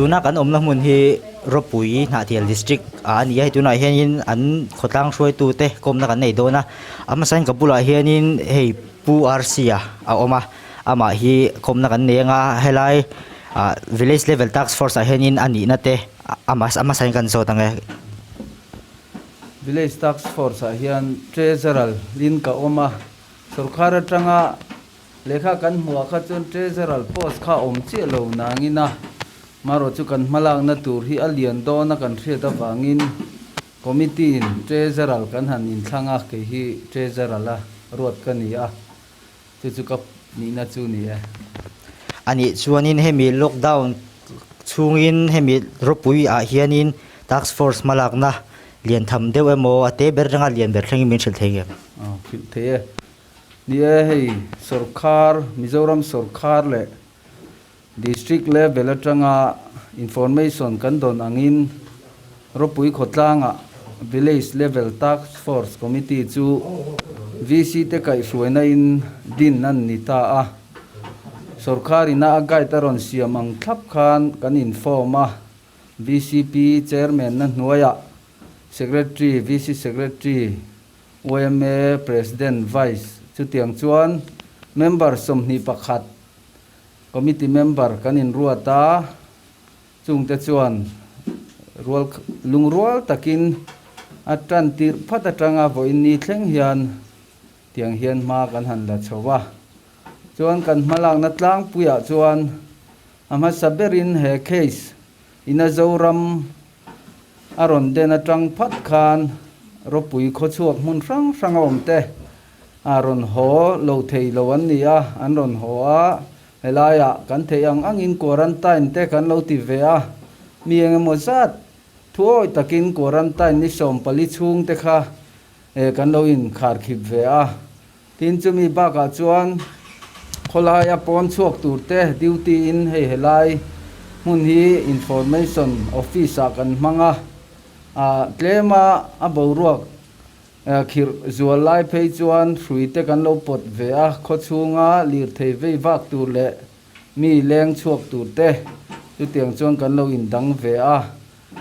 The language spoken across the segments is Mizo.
Tuna kan awmna hmun hi Rawpui Hnahthial District ah a ni a, hei tunah hianin an khawtlang hruaitute kawmna kan nei dawn a, a hmasain ka bulah hianin hei Pu RC-a a awm a, amah hi kawmna kan nei anga helai ah Village Level Task Force ah hianin a nihna te a hmasain kan zawt ang e. Village Task Force ah hian Treasurer in ka awm a, sorkar atanga Lehkha kan hmuh ah kha chuan Treasurer post kha awm chiah lo nangin a, marawh chu kan hmalakna tur hi a lian dawn a kan hriat avangin Committee in Treasurer kan han inthlang a, kei hi Treasurer a ruat ka ni a, chu chu ka nihna chu ni e. A nih chuanin hemi lockdown chhungin hemi ropui ah hianin Task Force hmalakna lian tham deuh emaw a te ber ranga lian ber thlengin min hrilh thei ngem? Aw, hrilh thei e. Ni e, hei sawrkhar, Mizoram sawrkhar leh District level atanga information kan dawn angin Rawpui khawtlangah Village Level Task Force Committee chu VC te kaihhruaina in din an ni ta a. Sawrkhar ina a guide a rawn siam ang thlap khan kan inform a, VCP Chairman na hnuaiah Secretary, VC Secretary, Yma President Vice chutiang chuan member 21 committee member kan inruat a, chungte chuan rual lungrual takin a tan tirh phat atanga vawiin ni thleng hian tiang hian hma kan han la chho a. Chuan kan hmalakna tlangpuiah chuan a hmasa berin he case ina Zoram A rawn den atang phat khan ropui khawchhuak hmun hrang hrang a awm te a rawn haw lo thei lo an ni a, an rawn haw a, helaiah kan theih ang angin quarantine te kan lo ti ve a, mi eng emaw zat thuawi takin quarantine ni 14 chhung te kha kan lo inkharkhip ve a, tin chumi bakah chuan khawlaia pawn chhuak tur te duty in hei helai hmun hi information office ah kan hmang a, ah tlema a boruak khirh zual lai phei chuan hrui te kan lo pawt ve a, khawchhunga lirthei vei vak tur leh mi leng chhuak tur te chutiang chuan kan lo indang ve a,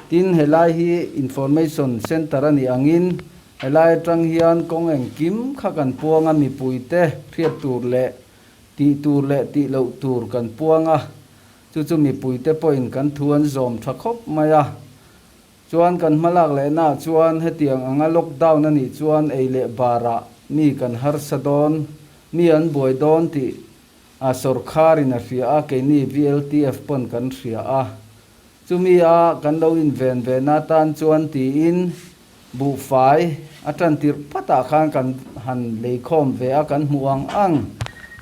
tin helai hi information center a nih angin Helai atang hian kawng engkim kha kan puang a, mipuite hriat tur leh tih tur leh tih loh tur kan puang a, chu chu mipuite pawhin kan thu an zawm tha khawp mai a. Chuan kan hmalak lehnaah chuan hetiang anga lockdown a nih chuan ei leh barah mi kan harsa dawn, mi an buai dawn tih a sawrkharin a hria a, keini VLTF pawn kan hria a. Chumi a kan lo inven ve na tan chuan tiin Buhfai a tan tirh phatah khan kan han lei khawm ve a, kan hmuh ang ang.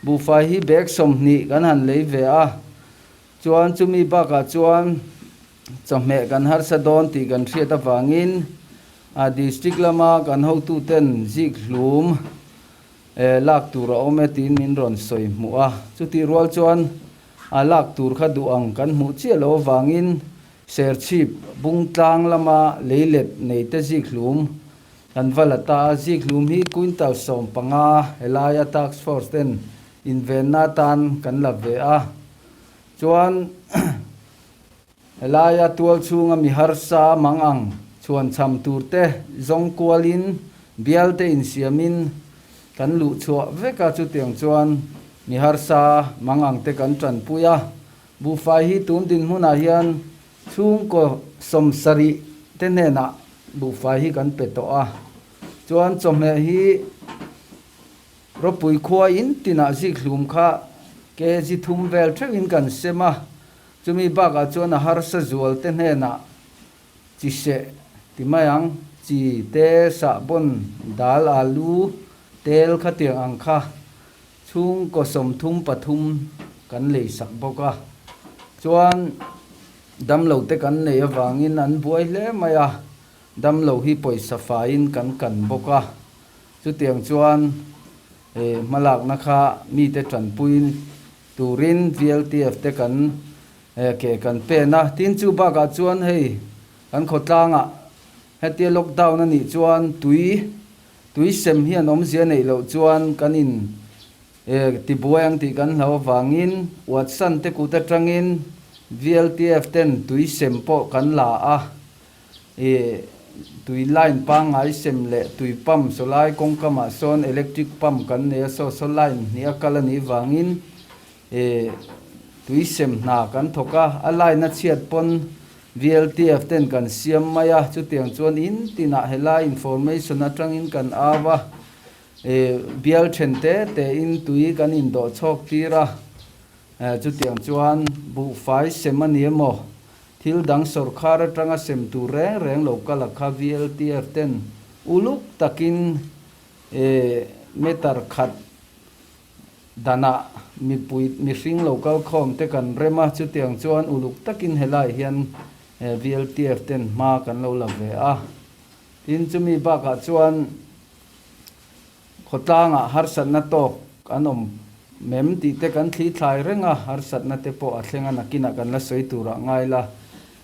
Buhfai hi bag 20 kan han lei ve a, chuan chumi bakah chuan chawhmeh kan harsa dawn tih kan hriat avangin a district lama kan hotuten zik hlum lak tur a awm e tiin min rawn sawi hmuh a. Chutih rual chuan a lak tur kha duh ang kan hmuh chiah loh avangin Serchhip Bungtlang lama leilet neite zikhlum kan va la ta a, zikhlum hi quintal 15 helaia task force ten invenna atan kan la ve a, chuan helaia tual chhunga mi harsa mang ang chhuanchham turte zawng kualin bialte insiamin kan luh chhuah vek a, chutiang chuan mi harsa mang ang te kan tanpui a. Buhfai hi tun dinhmunah hian chhungkaw 70 te hnenah buhfai hi kan pe tawh a, chuan chawhmeh hi ropui khua in tinah zikhlum kha kg 3 vel theuhin kan sem a, chumi bakah chuan a harsa zual te hnenah chi seh ti mai ang, chi te, sahbawn, dal, alu, tel khatiang ang kha Chhungkaw 33 kan lei sak bawk a, chuan damlo te kan nei avangin an buai hle mai a, damlo hi pawisa faiin kan kan bawk a, chutiang chuan hmalakna kha mite tanpui turin VLTF te kan ke kan pen a, tin chu bakah chuan hei kan khawtlangah hetia lockdown a nih chuan tui Tui sem hian awmzia neih loh chuan kan in tibuai ang tih kan hlau avangin Watson te kut atangin VLTF ten tui sem pawh kan la a, ih tui line pangngai sem leh tui pump sawlai kawngkamah sawn electric pump kan nei a, saw saw line hnih a kal a nih vangin ih tui sem hna kan thawk a, a line a chhiat pawn VLTF ten kan siam mai a, chutiang chuan in tinah helai information atangin kan au a. Bial then te tein tui kan indawh chhawk tir a, chutiang chuan buhfai sem a ni emaw, thil dang sawrkhar atanga sem tur reng reng lo kal a kha VLTF ten uluk takin meter khat danah mipui mihring lo kal khawm te kan rem a, chutiang chuan uluk takin helai hian VLTF ten hma kan lo la ve a. Tin, chumi bakah chuan Khawtlangah harsatna tawk an awm mem tih te kan thli thlai reng a, harsatna te pawh a thleng a, nakinah kan la sawi turah ngai la.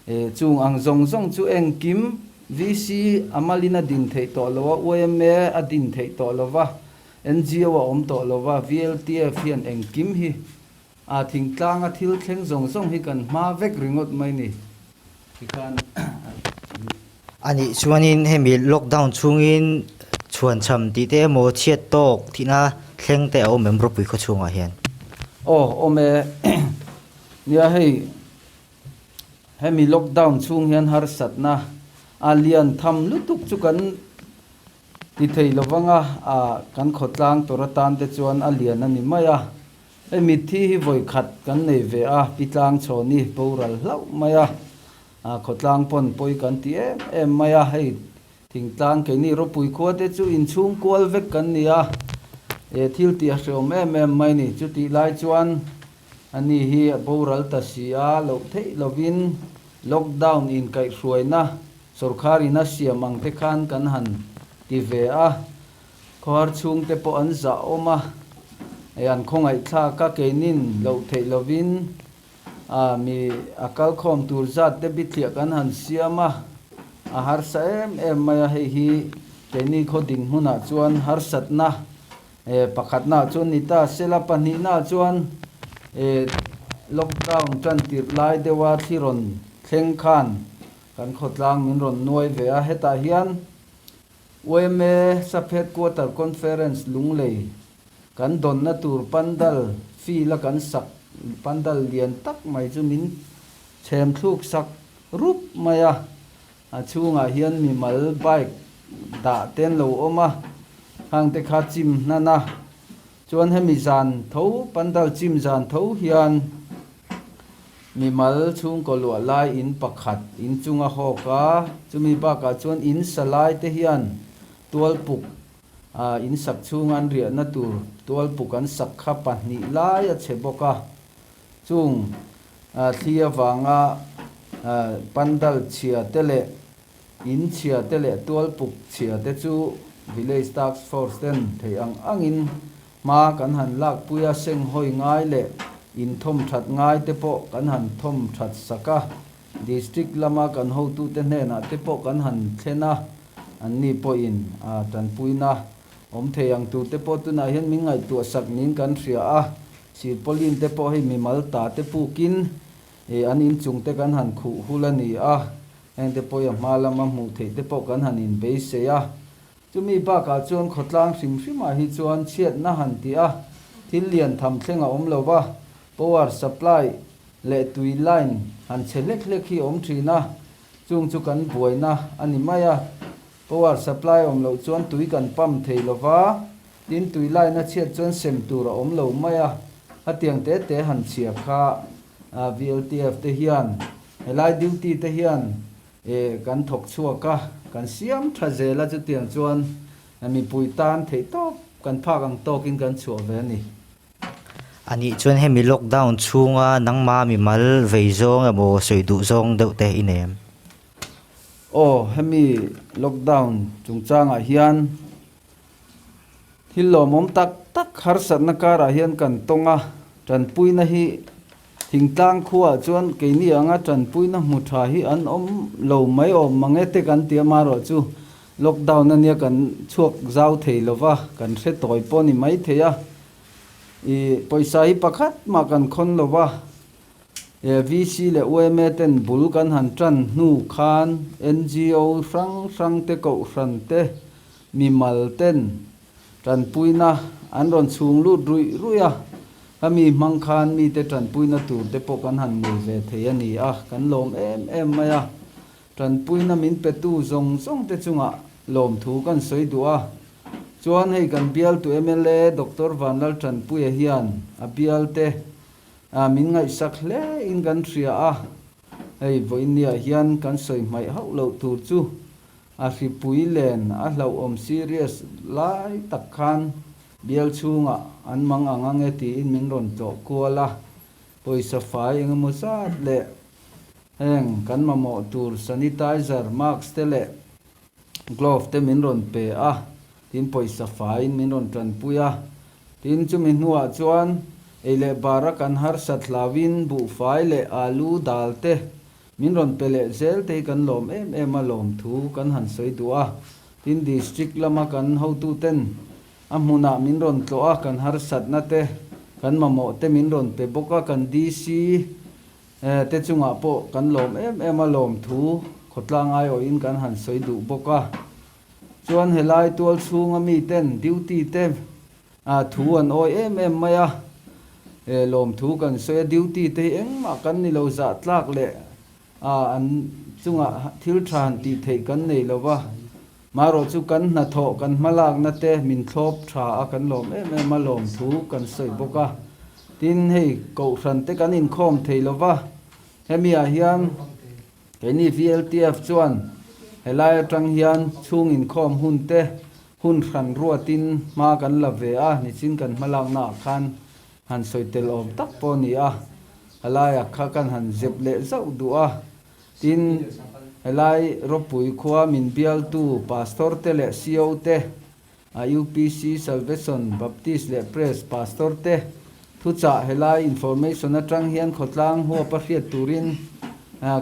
E, chung ang zawng zawng chu engkim VC a malin a din theih tawh lo a, yma a din theih tawh lo va, NGO a awm tawh lo va, VLTF hian engkim hi a thingtlanga thil thleng zawng zawng hi kan hma vek ringawt mai ni. Tikhan A nih chuanin hemi lockdown chhungin chhuanchham tih te emaw chhiat tawk thihna thleng te a awm em ropui khaw chhungah hian? Aw awm e. Nia hei hemi lockdown chhung hian harsatna a lian tham lutuk chu kan ti thei lovanga a kan khawtlang tur atan te chuan a lian a ni mai a. Hei mitthi hi vawi khat kan nei ve a, pi tlang chhawni boral hlauh mai a. A khawtlang pawn pawi kan ti em em mai a, hei thingtlang keini ropui khua te chu inchhung kual vek kan ni a, e thil tih a hreawm em em mai ni. Chutih lai chuan ani hi a boral ta si a, loh theih lovin lockdown inkaihhruaina sawrkhar in a siam ang te khan kan han ti ve a, khawhar chhung te pawh an zah awm a, e an khawngaihthlak a, keinin loh theih lovin A mi a kal khawm tur zat te bithliah kan han siam a, a harsa em em mai a, hei hi keini khaw ding hmunah chuan harsatna eh pakhatnaah chuan ni ta sela, pahnihnaah chuan eh lockdown tan tirh lai deuha thli rawn thleng khan kan khawtlang min rawn nuai ve a, hetah hian yma Sub Headquarter Conference Lunglei Kan dawnna tur pandal field a kan sak pandal lian tak mai chu min chhem thluk sak rup mai a, a chhungah hian mimal bike dah te an lo awm a, hang te kha chim hnan a, chuan hemi zan tho pandal chim zan tho hian mimal chhungkaw luah lai in pakhat inchung a hawk a, chumi bakah chuan in sa lai te hian tualpuk A in sak chhunga an riahna tur tualpuk an sak kha pahnih lai a chhe bawk a, chung thli avanga pandal chhia te leh in chhia te leh tualpuk chhia te chu Village Task Force ten theih ang angin hma kan han lakpui a, senghawi ngai leh inthawm that ngai te pawh kan han thawm that sak a. District lama kan hotute hnenah te pawh kan han thlen a, anni pawhin a tanpuina awm thei ang tur te pawh tunah hian min ngaihtuah sak niin kan hria a, Sirpawlin te pawh hei mimal ta te pukin ih an inchung te kan han khuh hul a ni a, heng te pawh hi a hma lama hmuh theih te pawh kan han inbeisei a. Chumi bakah chuan khawtlang hrim hrimah hi chuan chhiatna han tih a, thil lian tham thleng a awm lo va, power supply leh tui line han chhe hlek hlek hi a awm thin a, chung chu kan buaina a ni mai a. Power supply awm loh chuan tui kan pump thei lo va, tin tui line a chhiat chuan sem tur a awm lo mai a, hetiang te te han chhia kha VLTF te hian helai duty te hian E, kan thawk chhuak a, kan siam tha zel a, chutiang chuan mipui tan theih tawp kan phak ang tawkin kan chhuah ve a ni. A nih chuan hemi lockdown chhunga nangma mimal vei zawng emaw sawi duh zawng deuh te i nei em? Aw, hemi lockdown chungchangah hian Thil lawmawm tak tak harsatna karah hian kan tawng a, tanpuina hi thingtlang khuaah chuan keini anga tanpuina hmu tha hi an awm lo mai awm mang e te kan ti a, marawh chu lockdown ania kan chhuak zau thei lo va, kan hre tawi pawh a ni mai thei a, ih pawisa hi pakhat mah kan khawn lo va. VC leh yma ten bul kan han tan hnu khan NGO hrang hrang te kohhran te mimal ten tanpuina an rawn chhung lut ruih ruih a, hemi hmang khan mite tanpuina tur te pawh kan han nei ve thei a ni a, kan lawm em em mai a. Tanpuina min petu zawng zawng te chungah lawmthu kan sawi duh a, chuan hei kan bialtu mla Doctor Vanlaltanpuia hian a bialte min ngaihsak hle in kan hria a, hei vawiinniah hian kan sawi hmaih hauh loh tur chu a hripui len a hlauhawm serious lai tak khan bial chhungah an mang ang ange tiin min rawn tlawh kual a, pawisa fai engemaw zat leh Heng kan mamawh tur sanitizer, mask te leh glove te min rawn pe a, tin pawisa faiin min rawn tanpui a. Tin chumi hnuah chuan ei leh bara kan harsat hlauin buhfai leh alu dal te min rawn pe leh zel te hi kan lawm em em a lawmthu kan han sawi duh a. Tin district lama kan hotuten a hmunah min rawn tlawh a, kan harsatna te kan mamawh te min rawn pe bawk a, kan DC Te chungah pawh kan lawm em em a lawmthu khawtlang aiawhin kan han sawi duh bawk a. Chuan helai tual chhunga miten duty te thu an awi em em mai a, lawmthu kan sawi a, duty te hi engmah kan ni lo zah tlak leh an chungah thil tha han tih theih kan nei lo va, marawh chu kan hnathawh kan hmalakna te min thlawp tha a kan lawm em em a lawmthu kan sawi bawk a. Tin, hei Kohhran te kan inkhawm thei lo va, hemi ah hian keini VLTF chuan helai atang hian chhung inkhawm hun te hun hran ruatin hma kan la ve a, nichin kan hmalakna ah khan han sawi tel awm tak pawh a ni a, helaiah kha kan han zep leh zauh duh a. Tin, helai ropui khua min bialtu Pastor te leh CO te A UPC, Salvation, Baptist leh Press Pastor te thuchah helai information atang hian khawtlang huapa hriat turin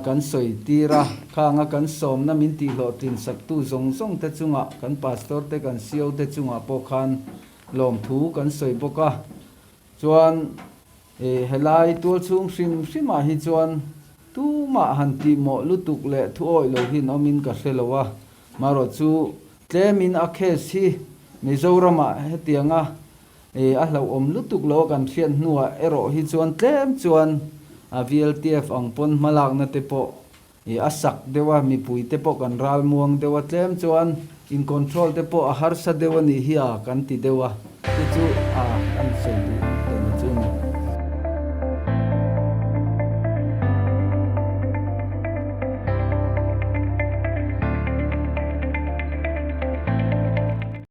kan sawi tir a, khanga kan sawmna min tihhlawhtlin saktu zawng zawng te chungah kan Pastor te kan CO te chungah pawh khan lawmthu kan sawi bawk a. Chuan helai tualchhung hrim hrimah hi chuan tumah han tihmawh lutuk leh thuawih lo hin awmin ka hre lo a, marawh chu Tlemin a case hi Mizoramah hetianga a hlauhawm lutuk lo a kan hriat hnuah erawh hi chuan tlem chuan VLTF ang pawn hmalakna te pawh a sak deuh a, mipui te pawh kan ralmuang deuh a, tlem chuan in control te pawh a harsa deuh a nih hi a kan ti deuh a, chu chu a kan sawi duh tawhna chu a ni.